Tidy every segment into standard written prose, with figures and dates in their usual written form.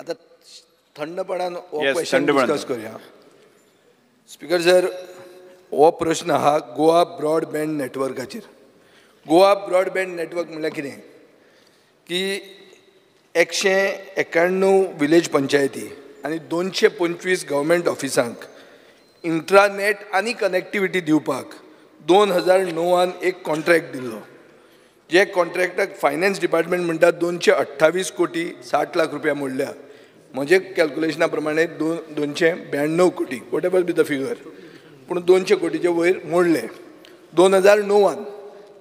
आतां थंडपणान हो क्वेश्चन डिस्कस करूया. स्पीकर सर, हो प्रश्न आहा गोवा ब्रॉडबँड नेटवर्काचेर. गोवा ब्रॉडबँड नेटवर्क म्हणल्यार कितें की 191 विलेज पंचायती आनी 225 गव्हर्मेंट ऑफिसांक इंट्रानेट आनी कनेक्टिविटी दिवपाक 2009 एक कॉन्ट्रॅक्ट दिल्लो. जे कॉन्ट्रॅक्टाक फायनान्स डिपार्टमेंट म्हणटा 228 कोटी 60 लाख रुपया मोडल्या. म्हजे कॅल्कुलेशना प्रमाणे 292 कोटी, whatever be the figure, पूण 200 कोटीचे वयर मोडले 2009.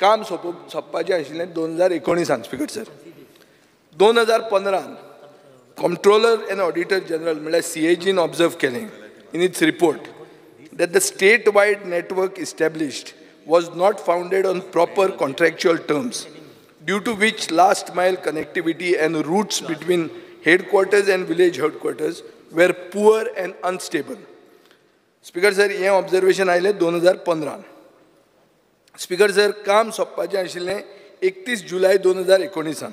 काम सोंपपाचें आशिल्लें 2019. Speaker sir, 2015 comptroller and auditor general म्हणल्यार CAGन ऑब्जर्व केलें in its report that the state wide network established was not founded on proper contractual terms, due to which last mile connectivity and routes between headquarters and village headquarters were poor and unstable. Speaker sir, हें observation आयलें 2015. Speaker sir, काम सोंपपाचें आशिल्लें 31 जुलय 2019.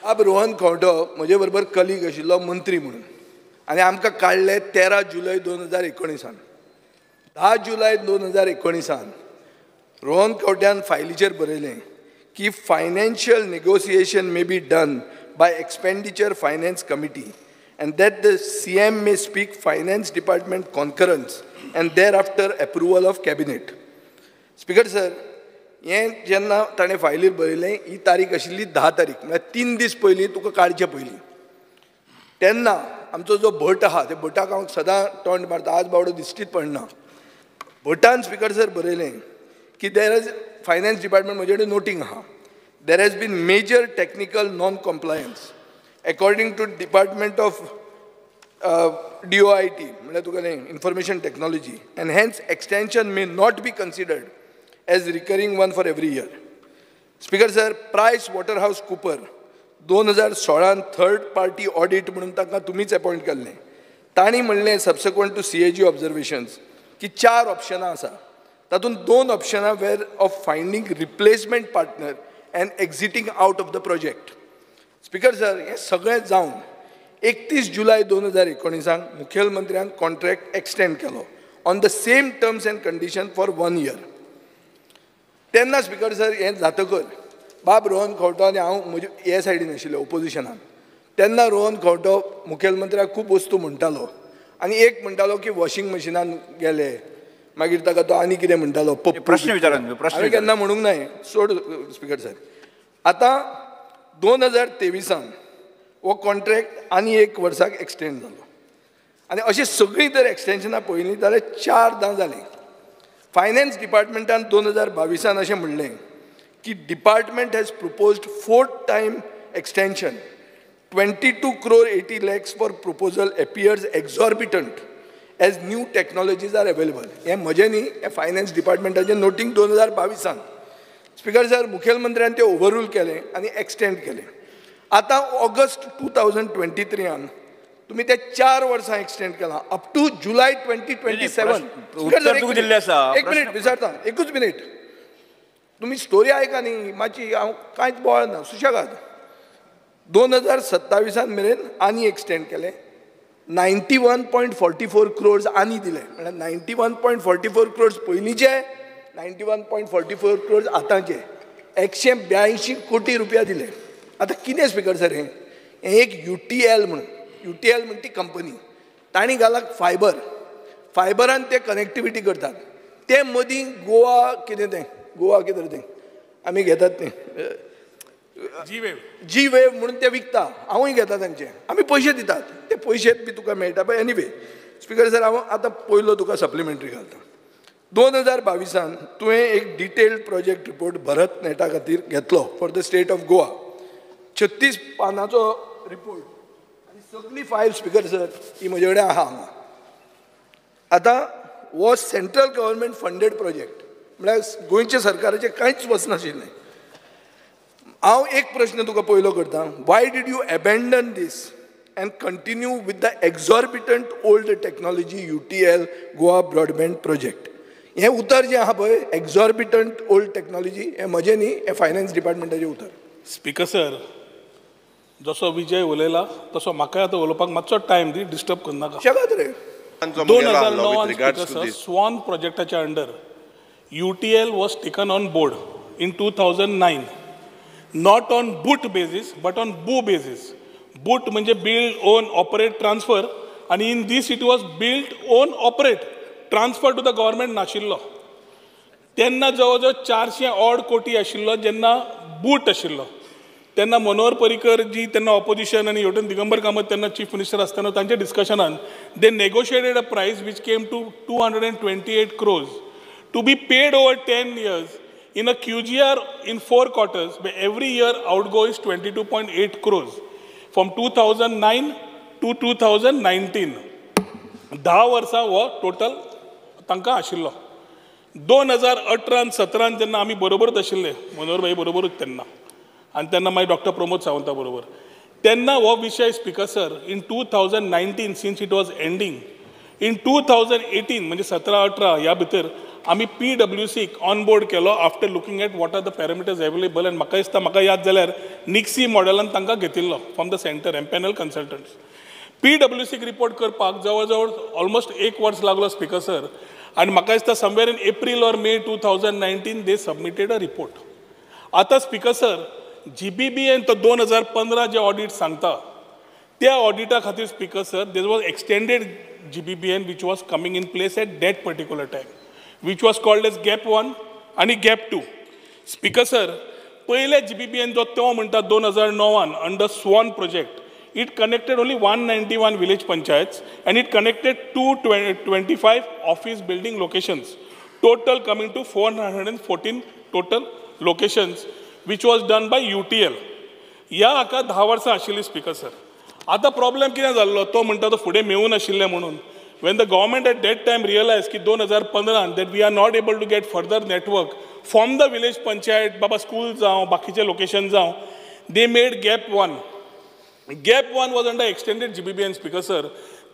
अब रोहन खंवटो म्हजे बरोबर colleague आशिल्लो मंत्री म्हणून, आनी आमकां काडले 13 जुलय 2019. 10 जुलय 2019 रोहन खंवट्यान फायलीचेर बरयलें की financial negotiation may be done by expenditure finance committee and that the CM may speak finance department concurrence and thereafter approval of cabinet. Speaker sir, हें जेन्ना ताणें फायलीर बरयलें ही तारीख आशिल्ली 10 तारीख, म्हळ्यार 3 दीस पयलीं तुका काडचे पयलीं. तेन्ना आमचो जो भट आहा, ते भटाक हांव सदां तोंड मारता, आज बावडो दिश्टीच पडना. भटान स्पीकर सर बरयलें की there is finance department, म्हजे कडेन नोटींग आहा, there has been major technical non compliance according to department of DOIT, म्हणल्यार तुका information technology, and hence extension may not be considered as recurring one for every year. Speaker sir, Price Waterhouse Cooper 2016 third party audit म्हणून तांकां तुमीच appoint केल्लें. तांणी म्हणलें सबसिक्वंट two CAG observations की 4 ऑप्शनां आसा, तातूंत 2 ऑप्शनां were of finding replacement partner and exiting out of the project. Speaker sir, हें सगळें जावन 31 जुलय 2019 मुखेलमंत्र्यान कॉन्ट्रॅक्ट एक्सटेंड केलो on the same terms and condition for 1 year. तेन्ना स्पीकर सर हें जातकर बाब रोहन खंवटो आनी हांव म्हजे हे सायडीन आशिल्ले ओपोजिशनान. तेन्ना रोहन खंवटो मुखेलमंत्र्याक खूब वस्तू म्हणटालो आनी एक म्हणटालो की वॉशिंग मशिनान गेले, मागीर ताका तो आनी कितें म्हणटालो, प्रश्न विचारा, हांवें केन्ना म्हणूंक ना, सोड स्पीकर सर. आतां 2023 हो कॉन्ट्रॅक्ट आनी 1 वर्साक एक्सटेंड जालो आनी अशीं सगळीं जर एक्सटेंशनां पळयलीं जाल्यार 4दां जालीं. फायनान्स डिपार्टमेंटान 2022 अशें म्हणलें की department has proposed 4th time extension, 22 crore 80 lakhs for proposal appears exorbitant as new technologies are available. हें म्हजें न्ही, हें फायनान्स डिपार्टमेंटाचें नोटींग 2022. स्पीकर सर, मुखेलमंत्र्यान तें ओवररूल केलें आनी एक्सटेंड केलें. आतां ऑगस्ट 2023 तुमी ते 4 वर्सां एक्सटेंड केलां अप टू जुलय 2027. एक मिनीट विचारता, एकूच मिनीट, तुमी स्टोरी आयका न्ही मातशी, हांव कांयच बोवाळ ना, सुशेगाद. 2027 मेरेन आनी एक्सटेंड केलें, 91.44 क्रोर्स आनी दिले, म्हळ्यार 91.44 क्रोर्स पयलींचे, 91.44 क्रोर्स आतांचे, 182 कोटी रुपया दिले. आतां कितें स्पीकर सर, हें एक UTL म्हणून, UTL म्हणटा ती कंपनी, तांणी घाला फायबर, फायबरान ते कनेक्टिविटी करतात. ते मदीं गोवा कितें तें, गोवा कितें तें आमी घेतात तें जी वेव म्हणून ते विकता, हांवूय घेता तांचे, आमी पयशे दितात, ते पयशे बी तुका मेळटा. बट एनिवे स्पीकर सर, हांव आतां पयलो तुका सप्लिमेंटरी घालता. 2022 तुवें एक डिटेल्ड प्रोजेक्ट रिपोर्ट भरत नेटा खातीर घेतलो for the state of Goa, 36 पानाचो report आनी सगळी फायल स्पीकर सर ही म्हजे कडेन आहा हांगा. आतां हो सेंट्रल गव्हर्मेंट फंडेड प्रोजेक्ट, म्हळ्यार गोंयच्या सरकाराचें कांयच वचनाशिल्लें. हांव एक प्रश्न तुका पयलो करता, why did you abandon this and continue with the exorbitant old technology UTL Goa broadband project? हें उतर जें आहा पळय एक्झॉर्बिटंट ओल्ड टॅक्नॉलॉजी, हें म्हजें न्ही, हें फायनान्स डिपार्टमेंटाचें उतर. Speaker sir, जसो विजय उलयला तसो म्हाका आतां उलोवपाक मातसो टायम दी, डिस्टर्ब करनाका. शकत रे. 2009 स्वान प्रोजेक्टाच्या under UTL was taken on board in 2009, not on BOOT basis but on BOO basis. BOOT म्हणजे बिल्ड ओन ऑपरेट ट्रान्सफर, आनी in this it was build own operate, transfer to the government नाशिल्लो. तेन्ना जवळ जवळ 400 odd कोटी आशिल्लो जेन्ना boot आशिल्लो. तेन्ना मनोहर पर्रीकर जी तेन्ना ऑपोजिशन आनी हेवटेन दिगंबर कामत तेन्ना चीफ मिनिस्टर आसतना तांच्या डिस्कशनान they negotiated a price which came to 228 crores to be paid over 10 years in a QGR in 4 quarters, where every year outgo is 22.8 crores from 2009 to 2019. 10 वर्सां हो टोटल तांकां आशिल्लो. 2018 17 जेन्ना आमी बरोबरूच आशिल्ले, मनोहर भाई बरोबरूच तेन्ना, आनी तेन्ना मागीर डॉक्टर प्रमोद सावंता बरोबर, तेन्ना हो विशय speaker sir in 2019 since it was ending in 2018 म्हणजे 17-18 ह्या भितर आमी PWCक ऑन बोर्ड केलो after looking at what are the parameters available. आनी म्हाका दिसता, म्हाका याद जाल्यार निक्सी मॉडेलान तांकां घेतिल्लो from the centre empanel consultants. PWCक report करपाक जवळ जवळ ऑलमोस्ट 1 वर्स लागलो स्पीकर सर. आनी म्हाका दिसता somewhere in April or May 2019 they submitted a report. आतां स्पीकर सर GBBN तो 2015 जे ऑडिट सांगता त्या ऑडिटा खातीर speaker sir there was extended GBBN which was coming in place at that particular time, which was called as GAP 1 आनी GAP 2. Speaker sir पयले GBBN जो तो म्हणटा 2009 under SWAN project, it connected only 191 village panchayats and it connected 225 office building locations, total coming to 414 total locations, which was done by UTL. ह्या हाका 10 वर्सां आशिल्ली speaker sir. आतां प्रॉब्लेम कितें जाल्लो, तो म्हणटा तो फुडें मेळूं नाशिल्लें म्हणून when the government at that time realized की 2015 that we are not able to get further network from the village panchayat, Baba school जावं बाकीचे लोकेशन जावं, they made GAP 1. GAP 1 was under extended GBBN speaker sir.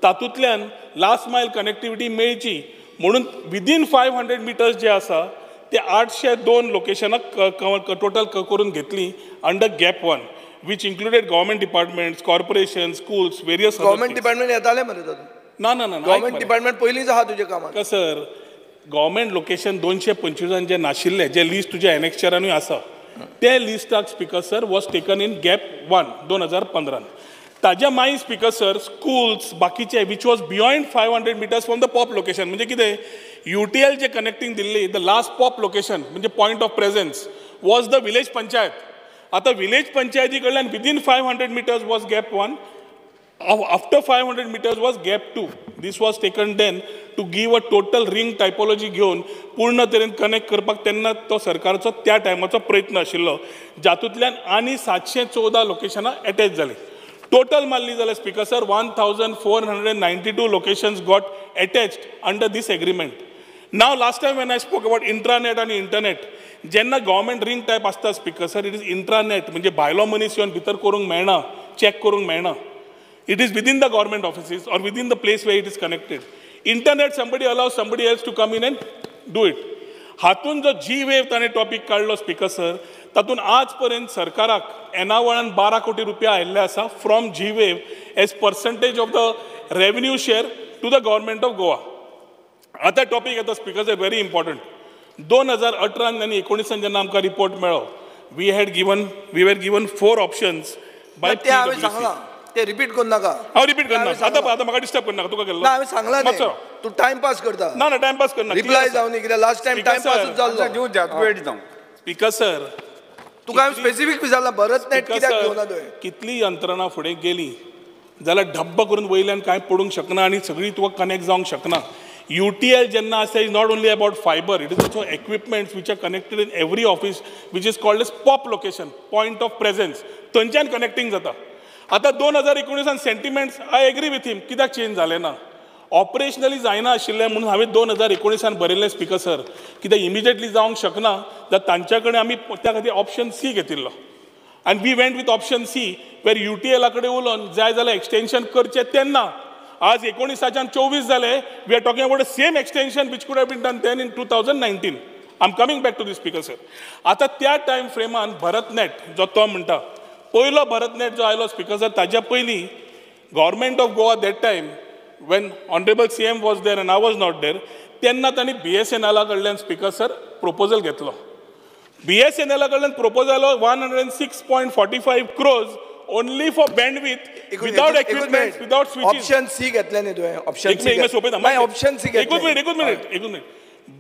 तातूंतल्यान last मायल connectivity मेळची म्हणून within 500 metres जे आसा ते 802 लोकेशनां total करून घेतली under GAP 1, which included government departments, corporation, schools, various. Government department येताले मरे तातूंत? ना ना ना, गव्हर्मेंट डिपार्टमेंट पयलींच आहा तुज्या कामाक. सर गव्हर्मेंट लोकेशन 225 जे नाशिल्ले, जे लिस्ट तुज्या एनेक्चरानूय आसा, ते लिस्टाक speaker sir was taken in GAP 1 2015. ताज्या मागीर स्पीकर सर स्कूल्स बाकीचे which was beyond 500 metres from the POP location, म्हणजे कितें UTL J connecting Delhi the last pop location म्हणजे point of presence was the village panchayat. आतां village पंचायती कडल्यान within 500 metres was GAP 1, after 500 metres was GAP 2. This was taken then to give a total ring typology घेवन पूर्ण तरेन connect करपाक तेन्ना तो सरकाराचो त्या टायमाचो प्रयत्न आशिल्लो, जातूंतल्यान आनी 714 लोकेशनां एटॅच जालीं. टोटल मारली जाल्यार speaker sir 1492 locations got attached under this agreement. Now last time when I spoke about intranet आनी इंटरनेट, जेन्ना गव्हर्मेंट रिंग टायप आसता speaker sir it is intranet, म्हणजे भायलो मनीस येवन भितर करूंक मेळना, चॅक करूंक मेळना. It is within the government offices or within the place where it is connected. Internet, somebody allows somebody else to come in and do it. हातून जो जी वेव ताणें टॉपीक काडलो स्पीकर सर, तातूंत आज पर्यंत सरकाराक एनावळान 12 कोटी रुपया आयिल्ले आसा from G wave as percentage of the revenue share to the government of Goa. आतां टॉपीक येता स्पीकर सर व्हेरी इम्पॉर्टंट. 2018 आनी 19 जेन्ना आमकां रिपोर्ट मेळ्ळो, we were given 4 options by PWC. ते रिपीट करू नाका. हांव रिपीट करना. आतां आतां म्हाका डिस्टर्ब करनाका. तुका केल्लो ना हांवें सांगलां न्ही, तूं टायमपास करता. ना ना टायमपास करना. रिप्लाय जावनी कित्याक लास्ट टायम टायमपासूच जाल्लो. दिवं द्या वेळ दिता. स्पीकर सर तुका हांवें स्पेसिफीक विचारलां भरत नेट कित्याक घेवना तुवें? कितली यंत्रणा फुडें गेली जाल्यार ढब्ब करून वयल्यान कांय पडूंक शकना आनी सगळी तुका कनेक्ट जावंक शकना. UTL जेन्ना आसा is not only about fibre, it is also equipments which are connected in every office which is called as POP location, point of presence, थंयच्यान कनेक्टींग जाता. आतां 2019 sentiments I agree with him, कित्याक change जालें ना, operationally जायना आशिल्लें म्हणून हांवें 2019 बरयल्लें स्पीकर सर, कित्याक इमिजिएटली जावंक शकना जाल्यार तांच्या कडेन आमी त्या खातीर ऑप्शन सी घेतिल्लो आनी we went with option C where UTLा कडेन उलोवन जाय जाल्यार एक्सटेंशन करचें. तेन्ना आज 19च्यान 24 जाले, we are talking about the same extension which could have been done then in 2019. I am coming back to the speaker sir. आतां त्या टायम फ्रेमान भरतनेट जो तो म्हणटा पयलो भरतनेट जो आयलो स्पीकर सर, ताज्या पयलीं government of Goa that time when honourable CM was there and I was not there, तेन्ना तांणी BSNL कडल्यान स्पीकर सर प्रपोजल घेतलो. BSNL कडल्यान प्रपोजल आयलो 106.45 crores only for bandwidth, without equipment, without switches. Option C घेतलें न्ही तुवें? Option C, option C. एकूच मिनिट, एकूच मिनिट, एकूच मिनिट.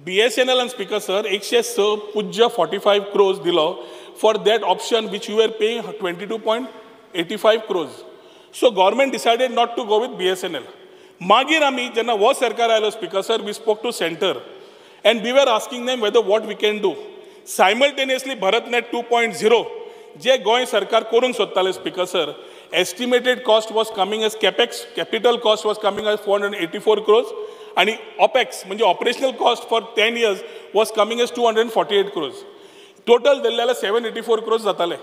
BSNL आनी स्पीकर सर 106.45 crores दिलो for that option which you are paying 22.85 crores. So government decided not to go with BSNL. मागीर आमी जेन्ना हो सरकार आयलो speaker sir, we spoke to centre and we were asking them whether what we can do. Simultaneously BharatNet 2.0 जे गोंय सरकार करूंक सोदताले speaker sir, estimated cost was coming as capex, capital cost was coming as 484 crores आनी opex म्हणजे operational cost for 10 years was coming as 248 crores. Total दिल्ले जाल्यार 784 क्रोर्स जाताले.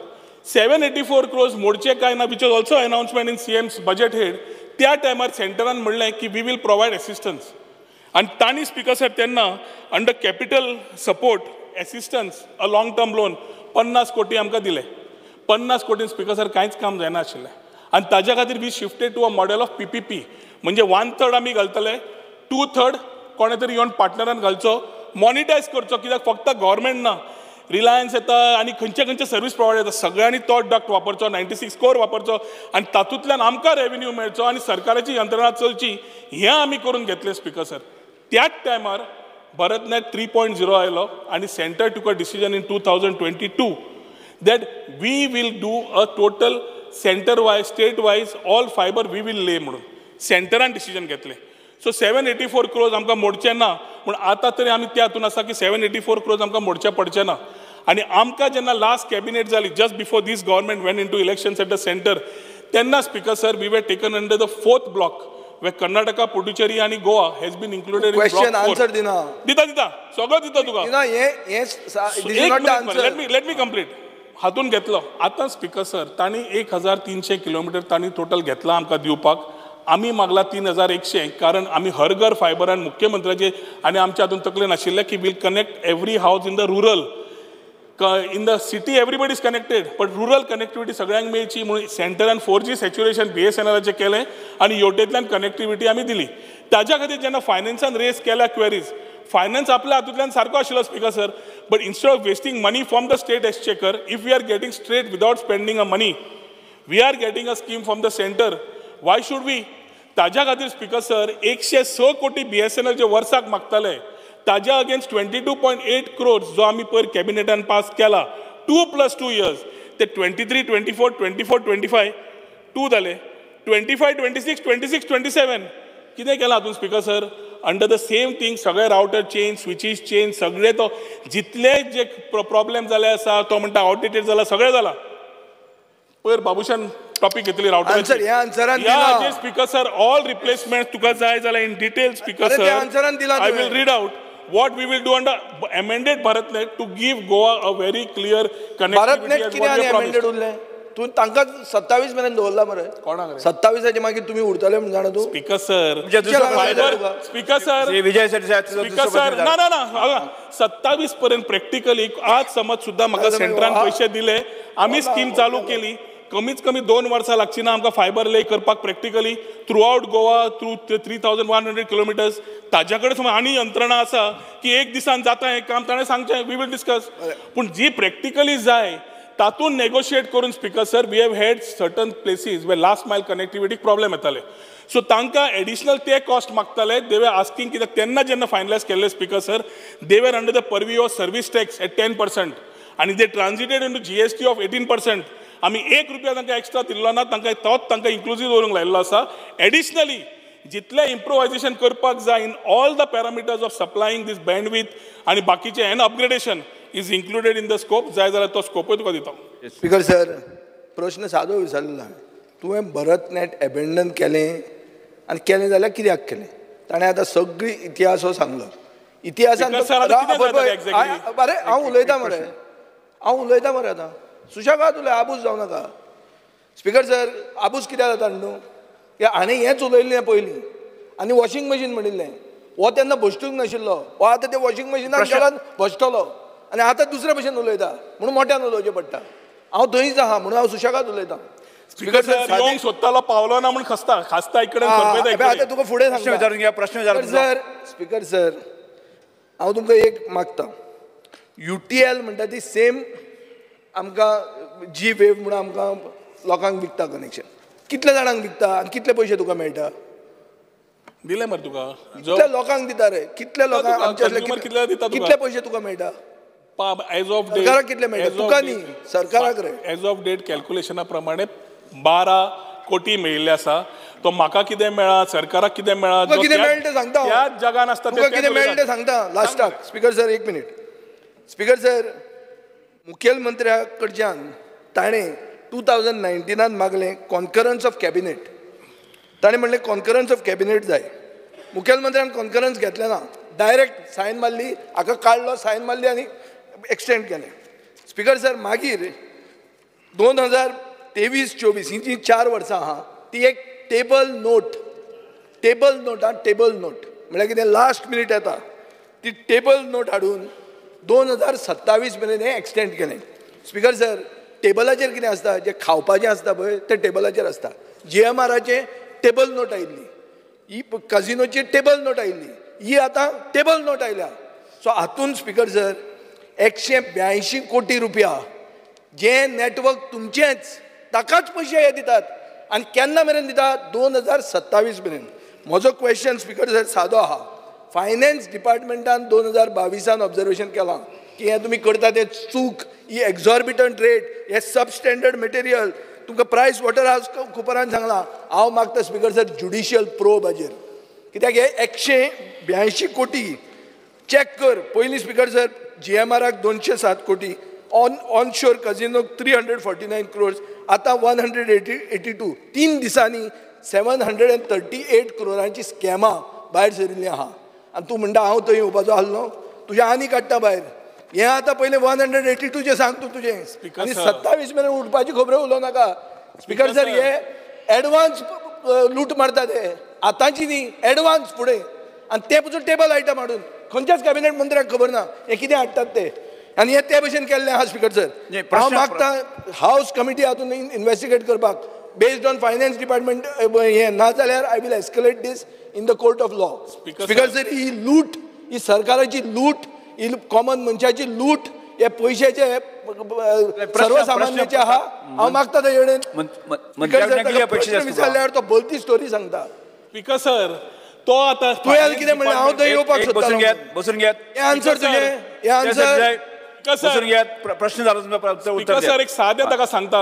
784 क्रोर्स मोडचे काय ना, which was also announcement in CM's budget head. त्या टायमार सेंटरान म्हणलें की we will provide assistance आनी तांणी स्पीकर सर तेन्ना under capital support assistance a long term loan 50 कोटी आमकां दिले. 50 कोटी स्पीकर सर कांयच काम जायना आशिल्लें आनी ताज्या खातीर we shifted to a model of PPP, म्हणजे 1/3 आमी घालतले, 2/3 कोणे तरी येवन पार्टनरान घालचो, मॉनिटायज करचो. कित्याक फक्त गव्हर्मेंट ना, रिलायन्स येता आनी खंयचे खंयचे सर्वीस प्रोवायडर येता, सगळ्यांनी तो डक्ट वापरचो, 96 कोर वापरचो आनी तातूंतल्यान आमकां रेवेन्यू मेळचो आनी सरकाराची यंत्रणा चलची, हें आमी करून घेतलें स्पीकर सर. त्याच टायमार भरतनेट 3.0 आयलो आनी centre took a decision in 2022 that we will do a total center wise, state wise, all fiber we will lay म्हणून सेंटरान डिसिजन घेतलें. सो 784 क्रोर्स आमकां मोडचें ना, पूण आतां तरी आमी त्या हातून आसा की 784 क्रोर्स आमकां मोडचें पडचें ना. आनी आमकां जेन्ना लास्ट कॅबिनेट जाली just before this government went into elections at the centre, तेन्ना speaker sir we were taken under the 4th block where Karnataka, Puducherry आनी Goa has been included in block 4. Question answer दिना. दिता दिता सगळो दिता तुका. दिना हे let me complete. हातून घेतलो. आतां स्पीकर सर तांणी 1300 किलोमिटर तांणी टोटल घेतला आमकां दिवपाक. आमी मागला 3100, कारण आमी हर घर फायबरान मुख्यमंत्र्याचे आनी आमच्या हातून तकले नाशिल्लें की we'll connect every house in the rural, in the city everybody is connected, but rural connectivity सगळ्यांक मेळची म्हणून सेंटरान 4G saturation BSNLाचें केलें आनी योटेंतल्यान कनेक्टिविटी आमी दिली. ताज्या खातीर जेन्ना फायनान्सान रेज केल्या क्वेरीज, फायनान्स आपल्या हातूंतल्यान सारको आशिल्लो speaker sir, but instead of wasting money from the state exchequer, if we are getting straight without spending a money, we are getting a scheme from the centre, why should we? ताज्या खातीर speaker sir 106 कोटी BSNL जे वर्साक मागताले ताज्या against 22.8 crores जो आमी पयर कॅबिनेटान pass केला 2 + 2 years, ते 23, 24, 24, 25 2 जाले, 25, 26, 26, 27 कितें केलां हातून speaker sir? Under the same thing सगळे रावटर चेंज, स्विचीस चेंज, सगळे तो जितले जे प्रॉब्लेम जाले आसा तो म्हणटा आवटडेटेड जाला, सगळें जाला. पयर बाबूशान टॉपिक घेतली router. Speaker sir all replacement तुका जाय जाल्यार in detail speaker sir I will read out what we will do under amended BharatNet to give Goa a very clear connectivity. BharatNet कितें आनी amended उरलें? तूं तांकां 27 मेरेन दवरला मरे. 27 मागीर तुमी उरतले म्हण जाणा तूं? Speaker sir, speaker sir, Vijay speaker sir, ना ना ना, 27 पर्यंत प्रॅक्टिकली आज समज सुद्दां म्हाका सेंटरान पयशे दिले, आमी स्कीम चालू केली, कमीत कमी 2 वर्सां लागची ना आमकां फायबर ले करपाक practically throughout Goa through 3100 kilometres. ताज्या कडेन समज आनी यंत्रणा आसा की एक दिसान जाता हें काम, ताणें सांगचें, we will discuss. पूण जी प्रॅक्टिकली जाय तातूंत नेगोशिएट करून speaker sir we have had certain places where last mile कनेक्टिविटीक problem येताले, सो तांकां एडिशनल ते कॉस्ट मागताले. दे वर आस्किंग, कित्याक तेन्ना जेन्ना फायनलायज केल्ले speaker sir they were under the purview of service tax at 10% आनी they transited into GST of 18%. आमी 1 रुपया तांकां एक्स्ट्रा दिल्लो ना, तांकां तोच तांकां इन्क्लुजीव दवरूंक लायिल्लो आसा. एडिशनली जितलें इम्प्रोवायजेशन करपाक जाय in all the parameters of supplying this bandwidth आनी बाकीचें and upgradation is included in the scope. जाय जाल्यार तो स्कोपूय तुका दिता. स्पीकर सर, प्रश्न सादो विचारलो हांवें, तुवें भरतनेट एबेंडन केलें आनी केलें जाल्यार कित्याक केलें? ताणें आतां सगळी इतिहास हो सांगलो. इतिहासान अरे हांव उलयता मरे, हांव उलयता मरे, आतां सुशेगाद उलय, आबूज जावं नाका. स्पीकर सर, आबूज कित्याक जाता न्हू? हाणें हेंच उलयल्लें पयलीं आनी वॉशिंग मशीन म्हणिल्लें, हो तेन्ना भश्टूंक नाशिल्लो, हो आतां ते वॉशिंग मशिनान गेला भश्टलो आनी आतां दुसरे भशेन उलयता म्हणून मोठ्यान उलोवचें पडटा. हांव थंयच आहा म्हणून हांव सुशेगाद उलयतां. स्पीकर सर येवंक सोदतालो पावलो ना म्हूण खसता खासता इकडे. आतां तुका फुडें सांगता, विचारून घ्या प्रश्न विचारून. सर स्पीकर सर हांव तुमकां एक मागता, UTL म्हणटा ती सेम आमकां जी वेव म्हणून आमकां लोकांक विकता कनेक्शन. कितल्या जाणांक विकता आनी कितले पयशे तुका मेळटा? दिले मरे तुका. कितल्या लोकांक दिता रे? कितल्या लोकांक आमच्या कितले पयशे तुका मेळटा? एज ऑफ सरकाराक कितले मेळटा? तुका न्ही, सरकाराक रे. एज ऑफ डेट कॅल्क्युलेशना प्रमाणे 12 कोटी मेळिल्ले आसा. तो म्हाका कितें मेळा, सरकाराक कितें मेळा, कितें मेळटा तें सांगता. त्याच जगान आसता तुका कितें मेळटा तें सांगता लास्टाक. स्पीकर सर एक मिनीट. स्पीकर सर मुखेलमंत्र्या कडच्यान ताणें 2019 मागलें कॉन्करन्स ऑफ कॅबिनेट. ताणें म्हणलें कॉन्करन्स ऑफ कॅबिनेट जाय. मुखेलमंत्र्यान कॉन्करन्स घेतलें ना, डायरेक्ट सायन मारली, हाका काडलो, सायन मारली आनी एक्सटेंड केलें. स्पीकर सर मागीर 2023-24 ही जी 4 वर्सां आहा ती एक टेबल नोट, टेबल नोट आं, टेबल नोट म्हळ्यार कितें लास्ट मिनीट येता ती टेबल नोट हाडून 2027 मेरेन हें एक्सटेंड केलें. स्पीकर सर टेबलाचेर कितें आसता, जें खावपाचें आसता पळय तें टेबलाचेर आसता. GMRाचें टेबल नोट आयिल्ली, ही कजिनोची टेबल नोट आयिल्ली, ही आतां टेबल नोट आयल्या. सो हातून स्पीकर सर 182 कोटी रुपया जें नॅटवर्क तुमचेंच ताकाच पयशे हे दितात आनी केन्ना मेरेन दितात? 2027 मेरेन. म्हजो क्वेश्चन स्पीकर सर सादो आहा, फायनान्स डिपार्टमेंटान 2022 ऑब्जर्वेशन केलां की हें तुमी करता तें चूक, ही एक्झॉर्बिटंट रेट, हें सबस्टँडर्ड मटेरियल, तुमकां प्रायस वॉटर हाउस कुपरान सांगलां. हांव मागता स्पीकर सर ज्युडिशियल प्रोब हाजेर, कित्याक हे 182 कोटी चॅक कर. पयलीं स्पीकर सर GMRाक 207 कोटी, ऑनशोर कजिनोक 349 क्रोर्स, आतां 182. 3 दिसांनी 738 क्रोरांची स्कॅमां भायर सरिल्लीं आहा. आनी तूं म्हणटा हांव थंय येवपाचो आसलो, तुजें आनी काडटा भायर. हें आतां पयलें 182चें सांग तूं तुजें, आनी 27 मेरेन उठपाची खबरो उलोवं नाका. स्पीकर सर हे एडवान्स लूट मारता ते, आतांची न्ही, एडवान्स फुडें. आनी ते पसून टेबल आयटम हाडून खंयच्याच कॅबिनेट मंत्र्याक खबर ना हें कितें हाडटात ते, आनी हें ते भशेन केल्लें आहा. स्पीकर सर हांव मागता हावस कमिटी हातून इन्वेस्टिगेट करपाक बेस्ड ऑन फायनान्स डिपार्टमेंट हें, ना जाल्यार I will escalate this in the court of law. Speaker sir ही लूट, ही सरकाराची लूट, ही कॉमन मनशाची लूट, हे पयशाचे सर्वसामान्याचे आहा. हांव मागता तेजे कडेन प्रश्न विचारल्यार तो भलती स्टोरी सांगता. स्पीकर सर तो आतां तुवें कितें म्हणलें हांव थंय येवपाक सोदतालो. बसून घेयात, हें आन्सर तुजें, हें आन्सर बसून घेयात. प्रश्न जालो तुमकां उत्तर. सर एक सादें ताका सांगता,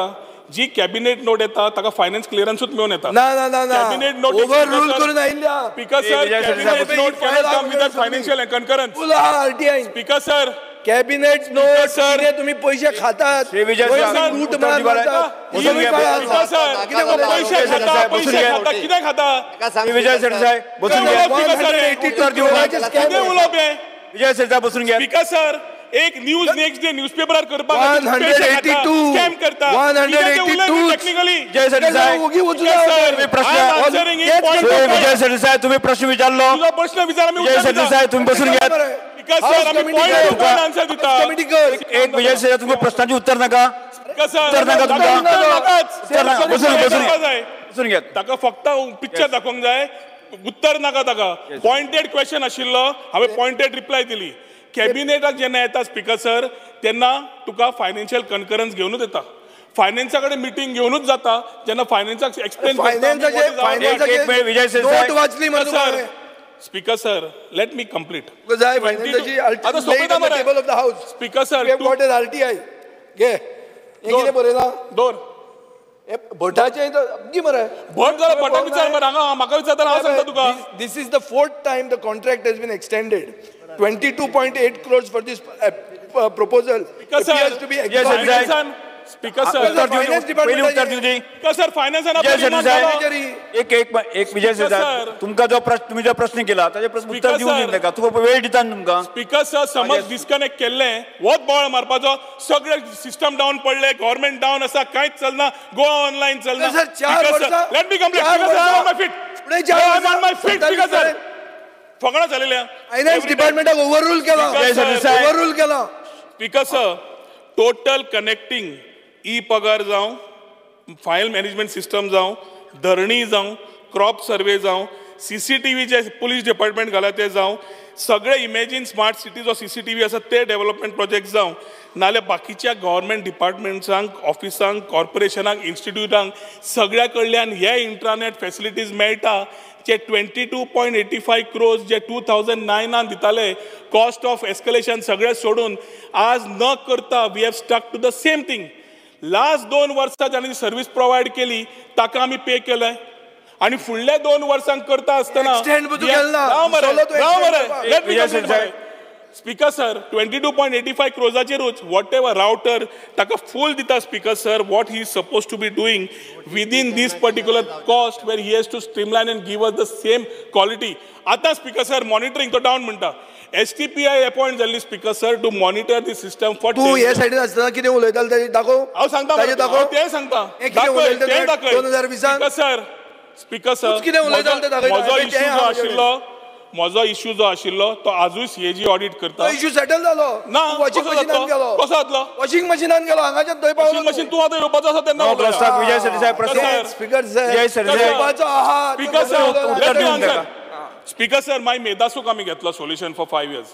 जी कॅबिनेट नोट येता ताका फायनान्स क्लियरन्सूच मेळून येता. ना ना ना कॅबिनेट नोट ओव्हर रूल करून आयिल्ल्या. Speaker sir cabinet note cannot come without financial concurrence. RTI speaker sir cabinet note sir तुम्ही पैसे खातात, लूट मारतात. पैसे खाता, पैसे खाता, कितें खाता? विजय सरदेसाय बसून घ्या. कितें उलोवप हें? विजय सरदेसाय बसून घ्या. स्पीकर सर एक न्यूज नेक्स्ट डे न्यूजपेपरार करपाक 182 182. टेक्निकली विजय सरदेसाय विजय सरदेसाय तुम्ही प्रश्न विचारलो, प्रश्न विचार. विजय सरदेसाय तुम्ही बसून घ्या. एक विजय सरदेसाय तुमकां प्रश्नाचें उत्तर नाका, उत्तर नाका तुमकां, बसून बसून बसून घेत. ताका फक्त पिक्चर दाखोवंक जाय, उत्तर नाका ताका. पॉयंटेड क्वेश्चन आशिल्लो, हांवें पॉयंटेड रिप्लाय दिली. कॅबिनेटाक जेन्ना येता स्पीकर सर तेन्ना तुका फायनान्शियल कन्करन्स घेवनूच येता, फायनान्सा कडेन मिटींग घेवनूच जाता. जेन्ना फायनान्साक एक्सप्लेन करता. Speaker sir let me complete. Speaker sir RTI घे, कितें बरयलां दोन भटाचें मरे भट जाल्यार भटाक विचार मरे, हांगा म्हाका विचारता हांव सांगता तुका. This is the 4th time the contract has been extended. 22.8 crores for this proposal appears to be exorbitant. Speaker sir finance पयलीं उत्तर दिवची. स्पीकर सर फायनान्सान एक एक एक विजय सरदेसाय तुमकां जो प्रश्न तुमी जो प्रश्न केला ताजे प्रश्न उत्तर दिवंक नाका, तुका वेळ दिता न्ही तुमकां. स्पीकर सर समज डिस्कनेक्ट केल्लें, वत बोवाळ मारपाचो, सगळे सिस्टम डावन पडले, गव्हर्मेंट डावन आसा, कांयच चलना, गोवा ऑनलायन चलना. Let me complete. On my feet, on my feet. Speaker sir फकणां जालेल्या. फायनान्स डिपार्टमेंटाक ओव्हररूल केला, ओव्हररूल केला. Speaker sir total connecting e पगार जावं, फायल मॅनेजमेंट सिस्टम जावं, धरणी जावं, क्रॉप सर्वे जावं, CCTV जे पुलीस डिपार्टमेंट घाला ते जावं, सगळे इमेजीन स्मार्ट सिटी जो CCTV आसा ते डेव्हलपमेंट प्रोजेक्ट जावं, नाल्यार बाकीच्या गव्हर्मेंट डिपार्टमेंट्सांक, ऑफिसांक, कॉर्पोरेशनांक, इन्स्टिट्यूटांक सगळ्या कडल्यान हे इंट्रानेट फॅसिलिटीज मेळटा जे 22.85 crores जे 2009 दिताले कॉस्ट ऑफ एस्कलेशन सगळे सोडून आज न करता we have stuck to the same thing. Last 2 वर्सां जांणी सर्वीस प्रोवायड केली ताका आमी पे केलें आनी फुडल्या 2 वर्सांक करता आसतना speaker sir 22.85 क्रोजाचेरूच what ever router ताका फूल दिता speaker sir what he is suppose to be doing within this particular cost where he has to streamline and give us the same quality. आतां स्पीकर सर मॉनिटरींग तो down म्हणटा STPI appoint जाल्ली speaker sir to monitor the system for तूं हे सायडीन आसतना कितें उलयतालो तें दाखोव. हांव सांगता तें सांगता तें दाखय 2020 सर. स्पीकर सर म्हजो इश्यू जो आशिल्लो, म्हजो इश्यू जो आशिल्लो तो आजूय CAG audit करता. इश्यू सेटल जालो ना? वॉशिंग मशीनान गेलो. कसो जातलो? वॉशिंग मशीनान गेलो हांगाच्यान थंय पावलो. वॉशिंग मशीन तूं आतां येवपाचो आसा तेन्ना विजय सरदेसाय प्रश्न. स्पीकर सर येवपाचो आहा. Speaker sir, speaker sir मागीर मेदासूक आमी घेतलो solution for 5 years.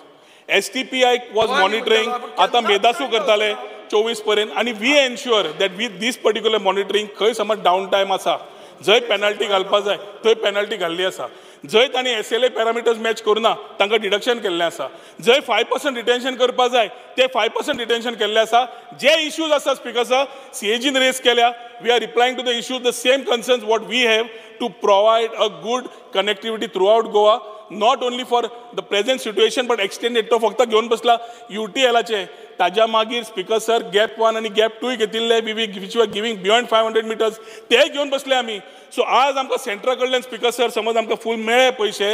STPI was monitoring, आतां मेदासू करताले 24 पर्यंत आनी we ensure that with this particular monitoring खंय समज डावन टायम आसा, जंय पेनल्टी घालपा जाय थंय पेनल्टी घाल्ली आसा, जंय तांणी SLA parameters match करुना तांकां डिडक्शन केल्लें आसा, जंय 5% रिटेन्शन करपा जाय ते 5% रिटेन्शन केल्लें आसा. जे इश्यूज आसा स्पीकर सर CAGन रेज केल्या, we are replying to the issues, the same concerns what we have to provide a good connectivity throughout Goa, not only for the present situation but extended. तो फक्त घेवन बसला UTLाचे, ताज्या मागीर speaker sir gap 1 आनी gap 2 घेतिल्ले which were giving beyond 500 meters ते घेवन बसले आमी. सो आज आमकां सेंट्रा कडल्यान स्पीकर सर समज आमकां फूल मेळ्ळे पयशे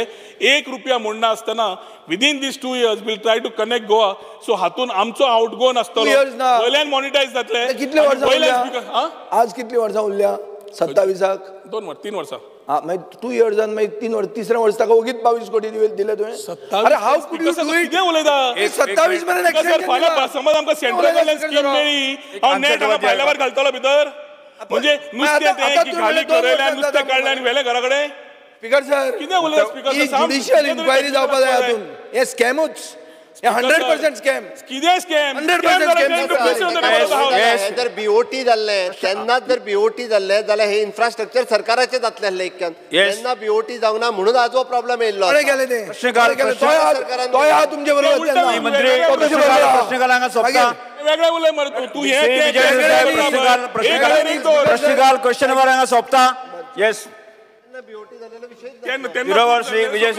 1 रुपया मोडना आसतना within these 2 years we'll try to connect Goa. So हातून आमचो आउटगो नासतलो, वयल्यान मॉनिटायज जातले. कितली वर्सां आज कितली वर्सां उरल्या 27 2 वर्स 3 वर्सां मागीर 2 इयर्सान मागीर 3 वर्स तिसऱ्या वर्स ताका ओगीच 22 कोटी दिले तुवें. अरे how could you do it? कितें उलयता? 27 मेरेन एक्सटेंशन फाल्यां समज आमकां सेंट्रल कडल्यान स्कीम मेळ्ळी हांव नेट हांगा भायल्या भायर घालतलो भितर, म्हणजे नुस्तें तें की घाली गरयलें नुस्तें काडलें आनी व्हेलें घरा कडेन. स्पीकर सर कितें उलयता स्पीकर सर? ज्युडिशियल इन्क्वायरी जावपा जाय हातून. हें स्कॅमूच, 100% स्कॅम. कितें स्कॅम? 100% स्कॅम. हे जर बीओटी जाल्लें तेन्नाच जर बीओटी जाल्लें जाल्यार हे इन्फ्रास्ट्रक्चर सरकाराचें जातलें आसलें इतक्यान. तेन्ना बीओटी जावंक ना म्हणून आज हो प्रॉब्लम येयल्लो. गेले ते तोय आहा तुमचे बरोबर. वेगळे उलय मरे तूं. तूं हे प्रश्नकाल क्वेश्चन हांगा सोंपता. येस बीओटी जाल्लेलो विशय विजय.